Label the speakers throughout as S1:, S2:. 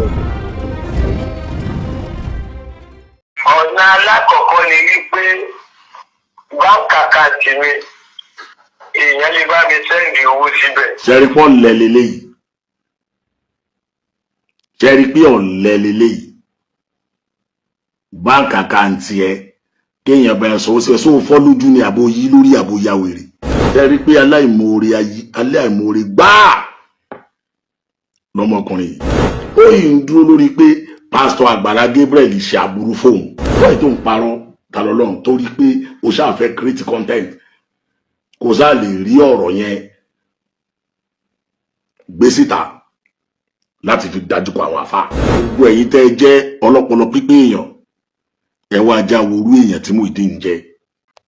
S1: Welcome.
S2: Ọ̀nà alákọ̀ọ́kọ́ ni wípé bank account mi, èèyàn lè bá mi send owó síbẹ̀.
S3: Ṣẹ́rí pọ̀ ọ̀lẹ leléyìí? Ṣẹ́rí pé ọ̀lẹ leléyìí? Bank account ẹ, kéèyàn bá ẹ sọ ó sí ẹ sóò fọ́ lójú ni, àbò yí lórí, àbò ya wèrè. Ṣẹ́rí pé aláìmoore ayé, aláìmoore gbáà lọmọkùnrin yìí. Ó yìí ń dúró lórí pé pásítọ̀ Àgbàlá Gabriel ṣe aburú fóun. Wọ́n tó ń parọ́ ta lọ́lọ́run torí pé o ṣáà fẹ́ create content, kò sáà lè rí ọ̀rọ̀ yẹn gbé síta láti fi dájú kọ àwọn àfa. Gbogbo ẹ̀yin tẹ́ ẹ jẹ́ ọlọ́pọlọ pípé èèyàn, ẹ wá já worú èèyàn tí Muyideen ń jẹ́.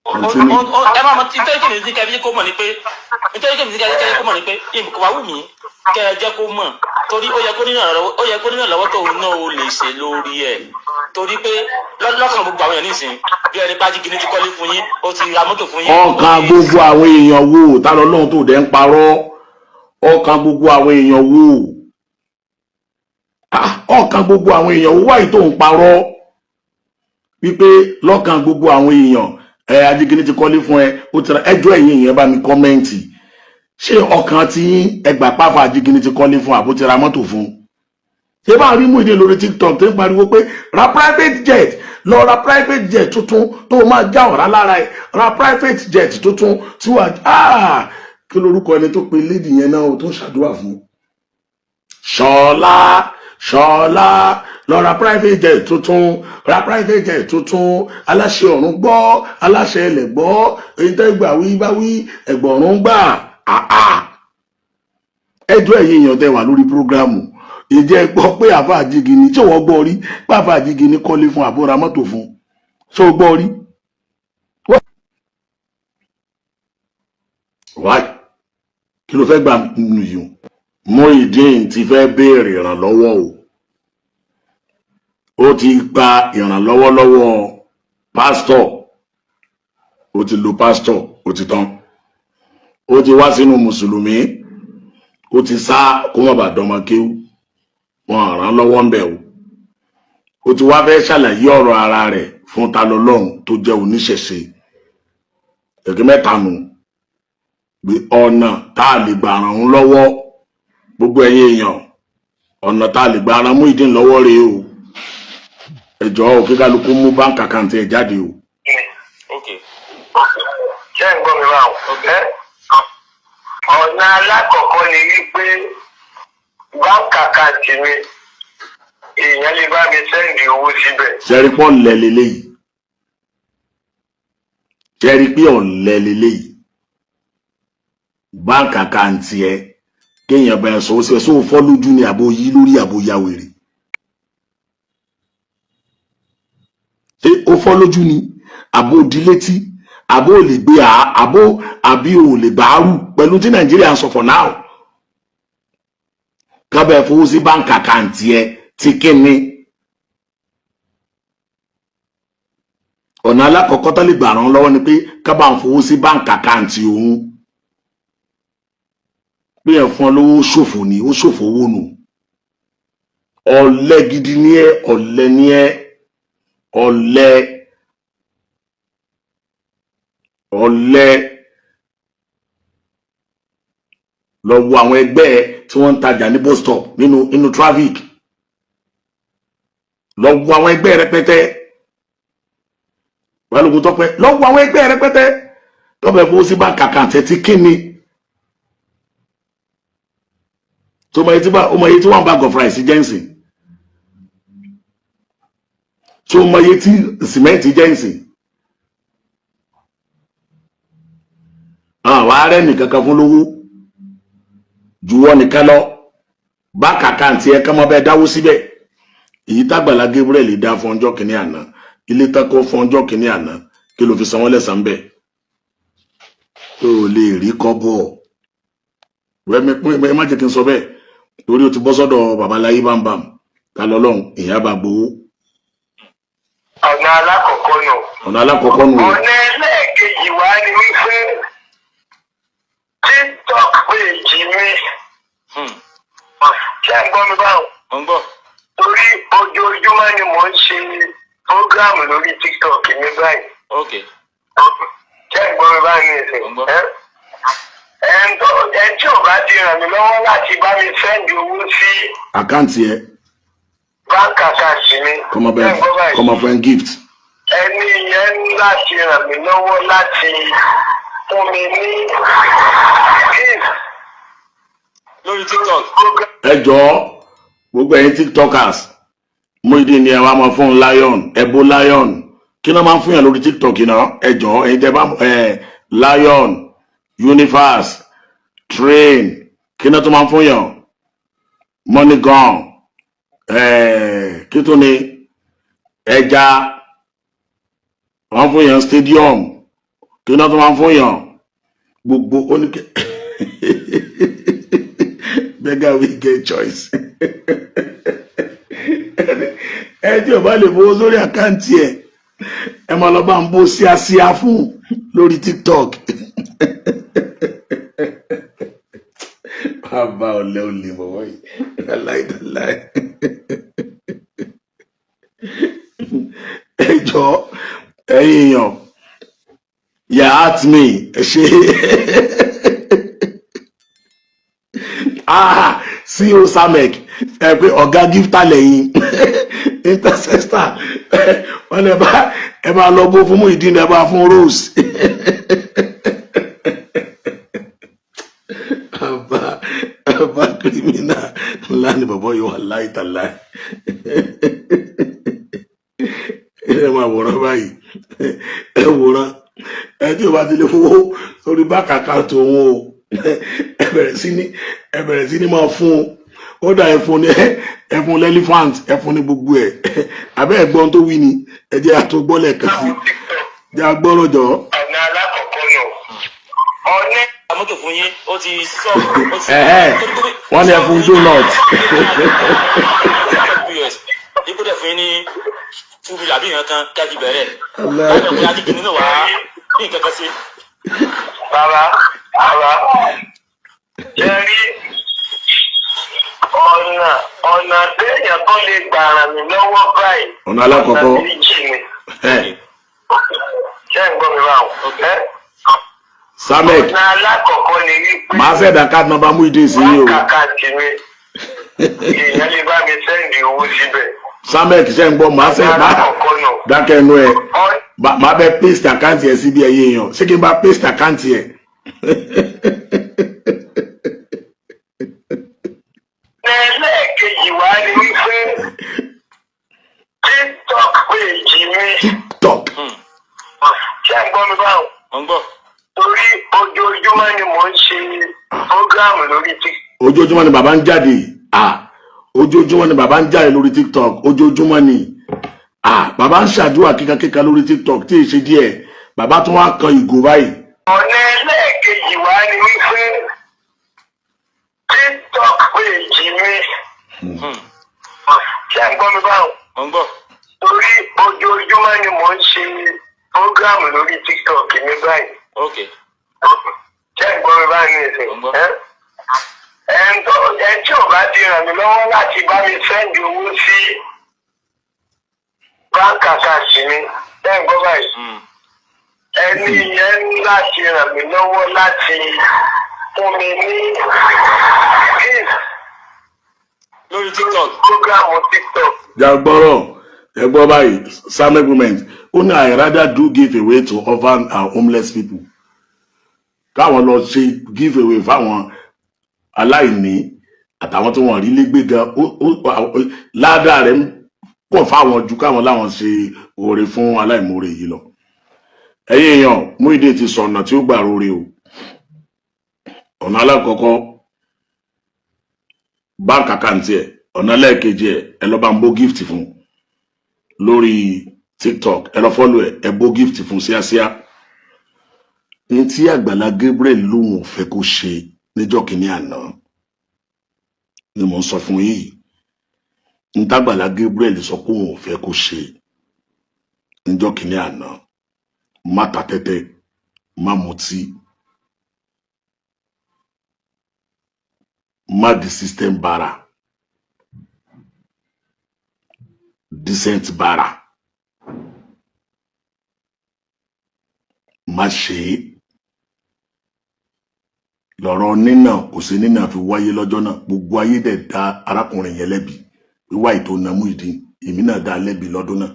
S3: Continue.
S4: Ẹ máa mọ nítorí kí mi sí kẹ́ fi kó mọ̀ ni pé, nítorí kí mi sí kẹ́ kó mọ̀ ni pé kò wá wù mí kẹ́ ẹ jẹ́ kó mọ̀, torí ó yẹ kó nínú ìrànlọ́wọ́, ó yẹ kó nínú ìrànlọ́wọ́ tóun náà ó lè ṣe lórí ẹ̀, torí pé lọ́kàn gbogbo àwọn èèyàn nísìnyí, bí ẹni pàjí kìíní ti kọ́lé fún yín, ó ti ra mọ́tò fún yín.
S3: Ọkàn gbogbo àwọn èèyàn wò ta lọ lóhun tó dẹ̀ ń parọ́. Ọkàn gbogbo àwọn èèyàn wò. Ah, ọkàn gbogbo àwọn èèyàn wò wáyé tó ń parọ́ wípé lọ́kàn gbogbo àwọn èèyàn ẹ, Ajígini ti kọ́lé fún ẹ, ó ti ra. Ẹjọ́, ẹ̀yìn èèyàn, bá mi comment. Ṣé ọkàn tí ẹgbà pàfà Ajígini ti kọ́lé fún, àbó ti ra mọ́tò fún? Ṣé bá rí Muyideen lórí TikTok tó ń pariwo pé ra private jet, lọ ra private jet tuntun tó máa já ọ̀rá lára ẹ̀, ra private jet tuntun tí wàá, ah, kí lorúkọ ẹni tó pe lady yẹn náà tó ń ṣàdúrà fún Ṣọlá? Ṣọlá, lọ ra private jet tuntun, ra private jet tuntun. Aláṣẹ ọ̀run gbọ́, aláṣẹ ilẹ̀ gbọ́, èyí tẹ́ gbà wí bá wí, ẹ̀gbọ̀rún gbà. Àà, ẹjọ́, ẹ̀yin èèyàn tẹ́ wà lórí program, ìjẹ́ gbọ́ pé àfa Àjígini, tí wọ́n gbọ́ rí pé àfa Àjígini kọ́lé fún, àbúrò mọ́tò fún? Ṣé o gbọ́ rí? Wáyé kí ló fẹ́ gbà nínú yìí o? Muyideen ti fẹ́ béèrè ìrànlọ́wọ́ o. Ó ti gba ìrànlọ́wọ́ lọ́wọ́ pásítọ̀, ó ti lo pásítọ̀, ó ti tán. Ó ti wá sínú mùsùlùmí, ó ti sá kó má bàa dọmọ kéwú, wọn ràn án lọ́wọ́ ń bẹ̀ o. Ó ti wá fẹ́ ṣàlàyé ọ̀rọ̀ ara rẹ̀ fún Talọ́lọ́hun tó jẹ́ oníṣẹ̀ṣe. Ẹ̀kẹ́ mẹ́ta nù pé ọ̀nà tá a lè gbà ràn án lọ́wọ́. Gbogbo ẹ̀yin èèyàn, ọ̀nà tá a lè gbà ràn Muyideen lọ́wọ́ rèé o. Ẹ jọ̀ọ́ o, kí kálukú mú bank account ẹ̀ jáde o.
S4: Ok.
S2: Ṣé ń gbọ́ mi báwọn? Ẹ́, ọ̀nà alákọ̀ọ́kọ́ ni wípé bank account mi, èèyàn lè bá mi send owó síbẹ̀.
S3: Ṣẹ́rí pọ̀ ọ̀lẹ leléyìí? Ṣẹ́rí pé ọ̀lẹ leléyìí? Bank account ẹ, kéèyàn bá ẹ sọ ó sí ẹ sóò fọ́ lójú ni, àbò yí lórí, àbò ya wèrè. Ṣé ó fọ́ lójú ni, àbò di létí, àbò lè gbé àbò, àbí ò lè gbà á rù pẹ̀lú tí Nàìjíríà ń sọ for now? Kábẹ́ fowó sí bank account ẹ tí kíni? Ọ̀nà alákọ̀ọ́kọ́ tó lè gbà ràn lọ́wọ́ ni pé kábà ń fowó sí bank account òun. Bí ẹ̀ fún ọ lówó, ṣòfò ni, ó ṣòfò owó nù. Ọ̀lẹ gidi ni ẹ, ọ̀lẹ ni ẹ, ọ̀lẹ, ọ̀lẹ. Lọ wo àwọn ẹgbẹ́ ẹ tí wọ́n ń tajà ní bus stop, nínú traffic. Lọ wo àwọn ẹgbẹ́ rẹpẹtẹ. Balógun Tọ́pẹ́, lọ wo àwọn ẹgbẹ́ rẹpẹtẹ tọ́pẹ́ fowó sí bank account ẹ ti kíni tó mọ etí bá ọmọ iye tí one bag of rice jẹ́ ǹsìn, tó mọ iye tí sìmẹ́ǹtì jẹ́ ǹsìn. Àwọn ààrẹ nìkan kan fún lówó juwọ́ nìkan lọ bank account ẹ kọ́ mọ́ bẹ́ẹ̀ dáwó síbẹ̀. Èyí tágbàlá Gabriel dá fún ọjọ́ kìíní àná, ilé tako fún ọjọ́ kìíní àná, kí ló fi san wọ́n lẹ́sàn-án bẹ́ẹ̀ tó o lè rí kọ́bọ̀? Wẹ́mi pín, ẹ má jẹ́ kí n sọ bẹ́ẹ̀ torí o ti bọ́ sọ́dọ̀ babaláyé bámbàm ta lọ́lọ́run ìyá bá gbowó.
S2: Ọ̀nà alákọ̀ọ́kọ́ nù.
S3: Ọ̀nà alákọ̀ọ́kọ́ nù.
S2: Ọ̀nà ẹlẹ́ẹ̀kejì wá ni wípé TikTok page mi, ṣé ń gbọ́ mi báwọn?
S4: Mo ń gbọ́.
S2: program lórí TikTok mi báyìí.
S4: Ok.
S2: Ṣé ń gbọ́ mi báyìí ní ìsìn?
S4: Mo ń gbọ́.
S2: Ẹ́ ẹn tí ò bá ti ràn mí lọ́wọ́ láti bá mi send owó sí
S3: Account ẹ
S2: bank account mi.
S3: kọ́mọ
S2: Ṣé ń
S3: bẹ́ẹ̀
S2: gbọ́ báyìí?
S3: kọ́mọ fún ẹ gift.
S2: Ẹni yẹn ń láti ràn mí lọ́wọ́ láti fún mi ní gift
S4: Lórí TikTok.
S2: program.
S3: Ẹ jọ̀ọ́, gbogbo ẹ̀yin tiktokers, Muyideen ni ẹ wá máa fún lion, ẹ bó lion. Kí ló máa ń fún yàn lórí TikTok náà? Ẹ jọ̀ọ́, ẹ̀yin tẹ́ bá ẹ lion, universe, train, kí ló tó máa ń fún yàn? Money gun, ẹ kí tó ni ẹja, wọ́n fún yàn stadium, kí ló tó máa ń fún yàn? Gbogbo oníkẹ́ beggar we get choice. Ẹ tí o bá lè fowó sórí account ẹ, ẹ máa lọ bá ń bó síásíá fún lórí TikTok. Bàbá ọ̀lẹ olè bọ̀wọ̀ yìí, aláìdáláì. Ẹ jọ, ẹ̀yin èèyàn, yà á tì mí, ẹ ṣe. Ah, CEO Samek, ẹ pé ọ̀gá gifta lẹ́yìn intercessor, wọ́n lè bá ẹ bá lọ bó fún Muyideen, ẹ bá fún Rose. Bàbá bàbá kírímìnà ńlá ni bàbá yìí, wà láìtàláì. Ẹ máa wòran báyìí, ẹ wòran. Ẹ tí o bá ti lè fowó sórí bank account òun o, ẹ bẹ̀rẹ̀ sí ní máa fún un. Ó dà, ẹ fún ní, ẹ fún l'elephant, ẹ fún ní gbogbo ẹ. Abẹ́ ẹ̀gbọ́n tó wí ni, ẹ jẹ́ àtúgbọ́ lẹ́ẹ̀kan sí, jẹ́ agbọ́rọ̀ jọ.
S2: Ọ̀nà alákọ̀ọ́kọ́ nù. Ọ̀nà
S4: Mọ́tò fún yín, ó ti sọ́ọ̀bù. Ó ti
S3: Ẹ̀hẹ́, wọ́n ní ẹ fún donut.
S4: POS dípò dẹ̀ fún yín ní 2 million àbí nǹkan kan kí a ti bẹ̀rẹ̀. Láti ọ̀pẹ àti kìnìún náà wá ní nǹkan kan sí.
S2: Bàbá, bàbá, ṣe rí ọ̀nà téèyàn tó lè gbà ràn mí lọ́wọ́ báyìí.
S3: Ọ̀nà alákọ̀ọ́kọ́.
S2: Ọ̀nà méjì ni.
S3: Ẹ̀
S2: Ṣé ń gbọ́ mi báwọn? Ẹ́
S3: Samek,
S2: ọ̀nà alákọ̀ọ́kọ́ ni wípé
S3: màá send account number Muyideen sí yín o.
S2: Bank account mi, èèyàn lè bá mi send owó síbẹ̀.
S3: Samek, ṣe ń gbọ́? Màá send
S2: Ọ̀nà
S3: má
S2: alákọ̀ọ́kọ́ nù.
S3: dákẹ́ ẹnu ẹ. Màá bẹ paste account yẹn síbi. Ẹ̀yẹ èèyàn, ṣé kí n bá paste account yẹn?
S2: Ọ̀nà ẹlẹ́ẹ̀kejì wá ni wípé TikTok page mi.
S3: TikTok.
S2: Ṣé ń gbọ́ mi báwọn?
S4: Mo ń gbọ́.
S2: Torí ojoojúmọ́ ni mò ń ṣe program lórí TikTok.
S3: Ojoojúmọ́ ni bàbá ń jáde. Ah, ojoojúmọ́ ni bàbá ń jáde lórí TikTok, ojoojúmọ́ ni. Ah, bàbá ń ṣàdúrà kíkankíka lórí TikTok tí ì ṣe díẹ̀. Bàbá tún wá kan ìgò báyìí.
S2: Ọ̀nà ẹlẹ́ẹ̀kejì wá ni wípé TikTok page mi. Ṣé ń gbọ́ mi báwọn?
S4: Mo ń gbọ́.
S2: Torí ojoojúmọ́ ni mò ń ṣe program lórí TikTok mi báyìí.
S4: Ok.
S2: Ṣé ń gbọ́ mi báyìí ní ìsìn?
S4: Mo ń gbọ́.
S2: Ẹ́ ẹn tí ò bá ti ràn mí lọ́wọ́ láti bá mi send owó sí bank account mi. Ṣé ń gbọ́ báyìí? Ẹni yẹn ń láti ràn mí lọ́wọ́ láti fún mi ní gift
S4: Lórí TikTok.
S2: program TikTok.
S3: Jagbọ́rọ̀, ẹ gbọ́ báyìí. Samek moment, ó ní, "I rather do give away to orphan and homeless people." Káwọn lọ ṣe give away fáwọn aláìní àtàwọn tí wọn rí lé gbé gan, ládàá rẹ̀ ń pọ̀ fáwọn ju káwọn láwọn ṣe oore fún aláìmoore yìí lọ. Ẹ̀yin èèyàn, Muyideen ti sọ ọ̀nà tí ó gbà róore o. Ọ̀nà alákọ̀ọ́kọ́, bank account ẹ̀. Ọ̀nà lẹ́ẹ̀kejì ẹ̀, ẹ lọ́ bá ń bó gift fún lórí TikTok, ẹ lọ follow ẹ, ẹ bó gift fún síásíá. Ní tí Àgbàlá Gabriel lòun ò fẹ́ kó ṣe níjọ́ kìíní àná ni mò ń sọ fún yìí. Ní tágbàlá Gabriel sọ pé òun ò fẹ́ kó ṣe níjọ́ kìíní àná: má ta tẹ́tẹ́, má mutí, má di system bara, decent bara. bá ṣe é lọ́rọ̀ nínà kò sí nínà fi wáyé lọ́jọ́ náà. Gbogbo ayé dẹ̀ dá arákùnrin yẹn lẹ́bi wíwá ètò na Muyideen, èmi náà dá lẹ́bi lọ́dún náà.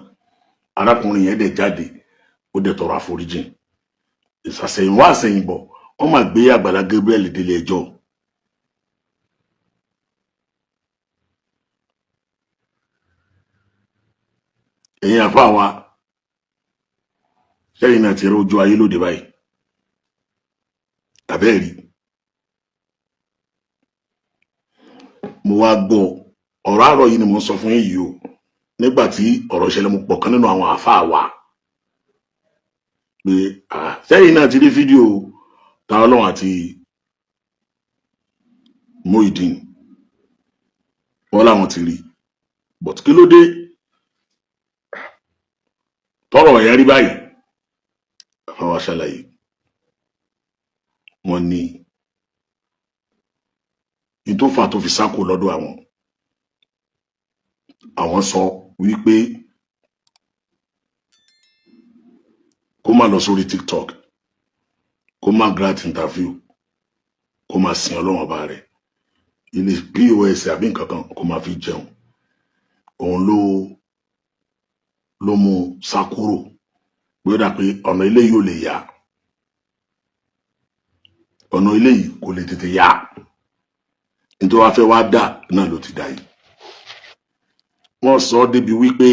S3: Arákùnrin yẹn dẹ̀ jáde, ó dẹ̀ tọrọ àforíjìn. Ìsàsẹ̀yìnwá àsẹ̀yìnbọ̀, wọ́n máa gbé Àgbàlá Gabriel délé ẹjọ́. Ẹ̀yin àfa wa, sẹ́yìn náà ti rí ojú ayé lóde báyìí, àbẹ́ẹ̀rí? Mo wá gbọ́ ọ̀rọ̀ àárọ̀ yìí ni mo ń sọ fún yín yìí o. Nígbà tí ọ̀rọ̀ ìṣẹ̀lẹ̀, mo pọ̀ kan nínú àwọn àáfàá wa pé sẹ́yìn náà ti rí fídíò Ta Ọlọ́run àti Muyideen? Wọ́n láwọn ti rí, but kí ló dé tọ́rọ̀ yẹn rí báyìí? Àfáà wa ṣàlàyé, wọ́n ní ní tó fà tó fi sáko lọ́dọ̀ àwọn, àwọn sọ wípé kó má lọ sórí TikTok, kó má grant interview, kó má sin Ọlọ́run ọba rẹ̀, ilé POS àbí nǹkan kan kó má fi jẹun. Òun ló mú sá kúrò pé ó dà pé ọ̀nà ilé yìí ò lè yá, ọ̀nà ilé yìí kò lè tètè yá. Nítorí wàá fẹ́ wá dà náà ló ti dà yìí. Wọ́n sọ ọ́ débi wípé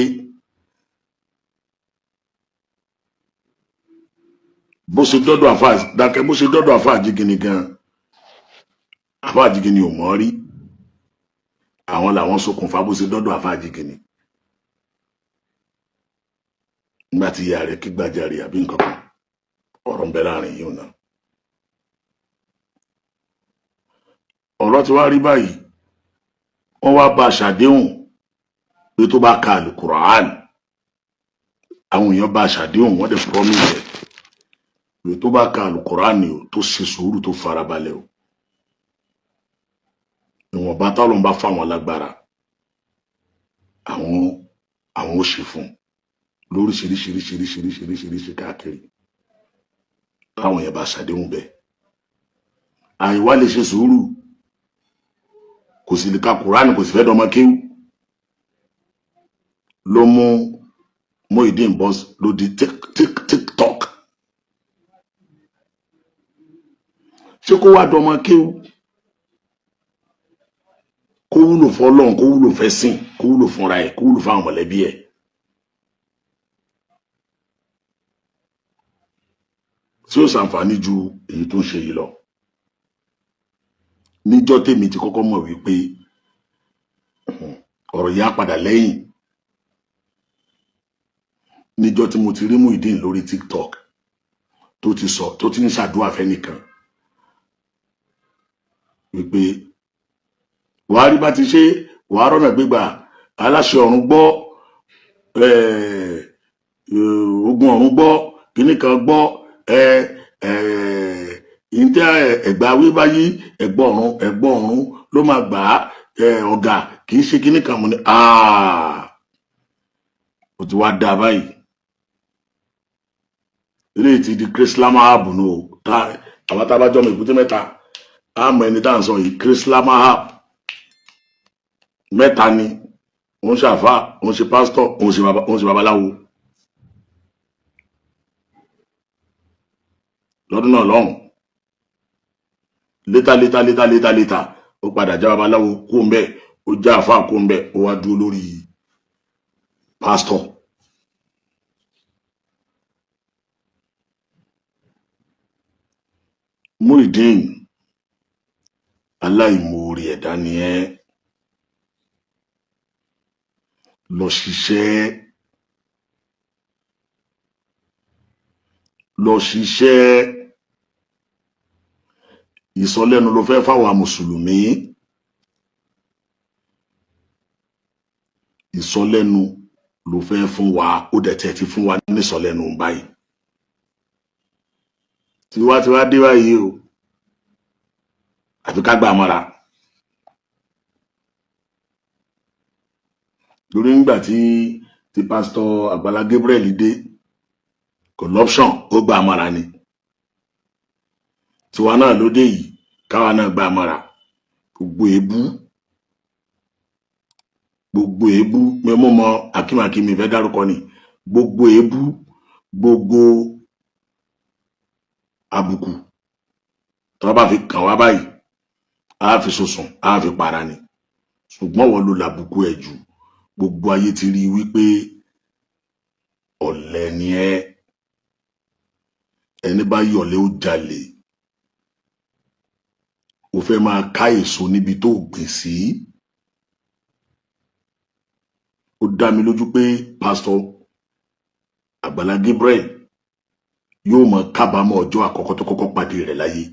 S3: bó ṣe dọ́dọ̀ àfa dákẹ́, bó ṣe dọ́dọ̀ àfa àjígini gan, àfa àjígini ò mọ̀ rí. Àwọn làwọn ṣokùnfà bó ṣe dọ́dọ̀ àfa àjígini nígbà tí ìyá rẹ̀ kí gbàjarè àbí nǹkan kan. Ọ̀rọ̀ ń bẹ láàrin yìí náà. Ọ̀rọ̀ ti wá rí báyìí. Wọ́n wá bá a ṣàdéhùn pé tó bá ka alukur'an, àwọn èèyàn bá a ṣàdéhùn, wọ́n dẹ̀ promise ẹ̀ pé tó bá ka alukur'an o, tó ṣe sùúrù, tó farabalẹ̀ o, ìwọ̀nba táwọn bá fáwọn lágbára, àwọn ó ṣe fún un lóríṣiríṣiríṣiríṣiríṣiríṣi káàkiri. Táwọn yẹn bá ṣàdéhùn bẹ́ẹ̀, àìwá lè ṣe sùúrù, kò sì lè ka kùránì, kò sì fẹ́ dọmọ kéwú, ló mú Muyideen bọ́ ló di TikTok. Ṣé kó wá dọmọ kéwú, kó wúlò fọ́lọ́run, kó wúlò fẹ́sìn, kó wúlò fúnra ẹ̀, kó wúlò fáwọn mọ̀lẹ́bí ẹ̀? Tí ó ṣàǹfààní ju èyí tó ń ṣe yìí lọ. Níjọ́ tèmi ti kọ́kọ́ mọ̀ wípé ọ̀rọ̀ yìí á padà lẹ́yìn, níjọ́ tí mo ti rí Muyideen lórí TikTok tó ti sọ, tó ti ń ṣàdúrà fẹ́nìkan wípé wàá rí bá ti ṣe, wàá rọ́nà gbégbà, aláṣẹ ọ̀run gbọ́, ogun ọ̀run gbọ́, kíní kan gbọ́, ìtẹ́ ẹ̀gbá wí báyìí, ẹ̀gbọ́n ọ̀run ló máa gbà á, ọ̀gá kì í ṣe kíní kan. Mo ní ó ti wá dá báyìí. Eléyìí ti di Chrislam app nù o. Tá àwọn tá a bá jọmọ Èbúté Mẹ́ta, á mọ ẹni tá à ń sọ yìí. Chrislam app mẹ́ta ni òun ṣe àfa, òun ṣe pásítọ̀, òun ṣe babaláwo lọ́dún náà lọ́hùn. Later, later, later, later, later, ó padà já babaláwo kó ń bẹ́ẹ̀, ó já àfa kó ń bẹ́ẹ̀, ó wá dúró lórí pásítọ̀. Muyideen, aláìmoore ẹ̀dá ni ẹ́. Lọ ṣiṣẹ́, lọ ṣiṣẹ́. Ìsọlẹ́nu ló fẹ́ fáwọn mùsùlùmí, ìsọlẹ́nu ló fẹ́ fún wa. Ó dẹ̀ tẹ̀ ti fún wa nísọlẹ́nu báyìí. Tiwa tiwa dé báyìí o, àfi ká gbà mọ́ra lórí. Nígbà tí pásítọ̀ Àgbàlá Gabriel dé, corruption, ó gbà mọ́ra ni. Tiwa náà lóde yìí, káwa náà gbà mọ́ra. Gbogbo èébú, gbogbo èébú, mímú mọ akímakími fẹ́ dárúkọ ni, gbogbo èébú, gbogbo àbùkù tí wọ́n bá fi kàn wá báyìí, á fi sùsùn, á fi para ni. Ṣùgbọ́n wọ́n ló làbùkù ẹ̀ jù. Gbogbo ayé ti rí i wípé ọ̀lẹ ni ẹ́. Ẹni bá yọ̀lẹ ó jalè. Ó fẹ́ máa ká èso níbi tó gbìn sí. Ó dá mi lójú pé pásítọ̀ Àgbàlá Gabriel yóò máa kábàámọ̀ ọjọ́ àkọ́kọ́ tó kọ́kọ́ pàdé rẹ̀ láyé.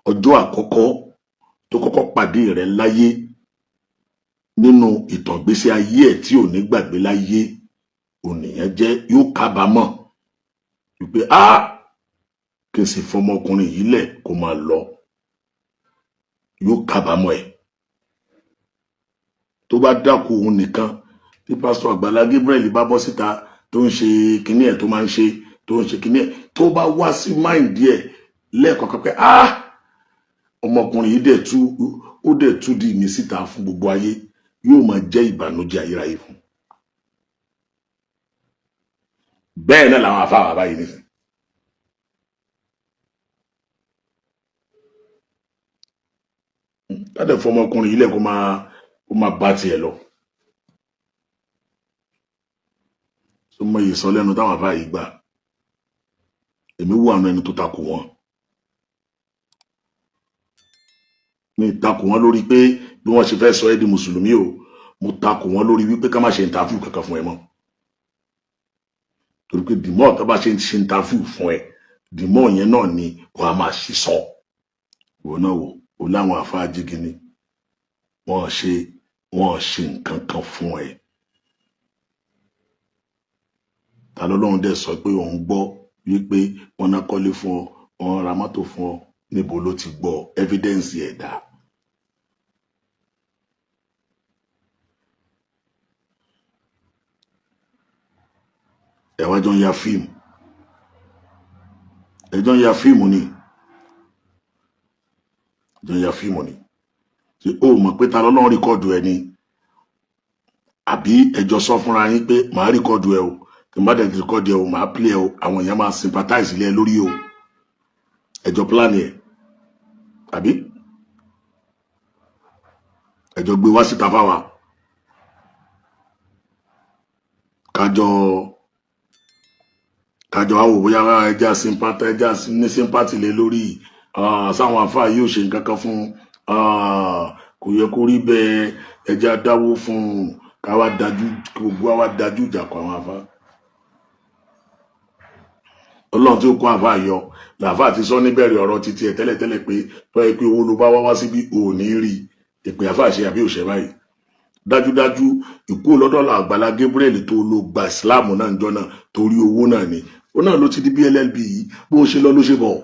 S3: Ọjọ́ àkọ́kọ́ tó kọ́kọ́ pàdé rẹ̀ láyé nínú ìtàn ìgbésí ayé ẹ̀ tí ò ní gbàgbé láyé, ònìyàn jẹ́ yóò kábàámọ̀ wípé a kì í sì fọmọkùnrin yìí lẹ̀ kó máa lọ. Yóò kábàámọ̀ ẹ̀. Tó bá dákú òun nìkan, tí pásítọ̀ Àgbàlá Gabriel bá bọ́ síta tó ń ṣe kinní ẹ̀, tó máa ń ṣe, tó ń ṣe kinní ẹ̀, tó bá wá sí máìndì ẹ̀ lẹ́ẹ̀kọ̀ọ̀kan pé ah, ọmọkùnrin yìí dẹ̀ tú, ó dẹ̀ tú di mi síta fún gbogbo ayé, yóò máa jẹ́ ìbànújẹ́ ayérayé fún. Bẹ́ẹ̀ náà làwọn àfáà bàbá yìí nìsín. Ládẹ̀ fọmọkùnrin yìí lẹ̀ kó máa bá tiẹ̀ lọ. Tó mọ ìsọ lẹ́nu táwọn àfáà yìí gbà. Èmi wù àwọn ẹni tó takò wọn. Mi takò wọn lórí pé bí wọ́n ṣe fẹ́ sọ ẹ́ di mùsùlùmí o. Mo takò wọn lórí wípé ká má ṣe interview kankan fún ẹ mọ́. Torí pé the more tó bá ṣe ń ṣe interview fún ẹ, the more yẹn náà ni wàá máa ṣe sọ. Ìwọ náà wò ó láwọn àfáà jígini, wọ́n ṣe nǹkan kan fún ẹ. Ta lọ́lọ́run dẹ̀ sọ pé òun gbọ́ wípé wọ́n ná kọ́lé fún ọ, wọ́n ra mọ́tò fún ọ, níbo ló ti gbọ́? Evidence ẹ̀dá. Ẹ wá jọ ń ya fíìmù. Ẹ jọ ń ya fíìmù ni. Ẹ jọ ń ya fíìmù ni. Ṣé o mọ̀ pé ta lọ́lọ́run rìkọ́ọ̀dù ẹ ni? Àbí ẹ jọ sọ fúnra yín pé màá rìkọ́ọ̀dù ẹ o, tí n bá dẹ̀ ti rìkọ́ọ̀dù ẹ o, màá play ẹ o, àwọn èèyàn máa sympathize lé ẹ lórí o. Ẹ jọ plan ẹ. Àbí? Ẹ jọ gbé wá síta fáwa. Kájọ wá wò bóyá ẹja sympathy, ẹja ní sympathy lé lórí. Sáwọn àfáà yóò ṣe nǹkan kan fún, kò yẹ kó rí bẹ́ẹ̀, ẹja dáwó fún un, káwá dájú, gbogbo wa dájú ìjà kọ àwọn àfáà. Ọlọ́run tí ó kó àfáà yọ làfáà ti sọ níbẹ̀rẹ̀ ọ̀rọ̀ títí ẹ̀ tẹ́lẹ̀tẹ́lẹ̀ pé tó yẹ pé owó ló bá wá wá síbí ò ní rí ìpè àfáà ṣe àbí òṣè báyìí. Dájúdájú ìkú lọ́dọ̀ Àgbàlá Gabriel tó ló gba Ìsìláàmù náà ń jọ náà torí owó náà ni. Ó náà ló ti di BLLB yìí, bó ṣe lọ ló ṣe bọ̀.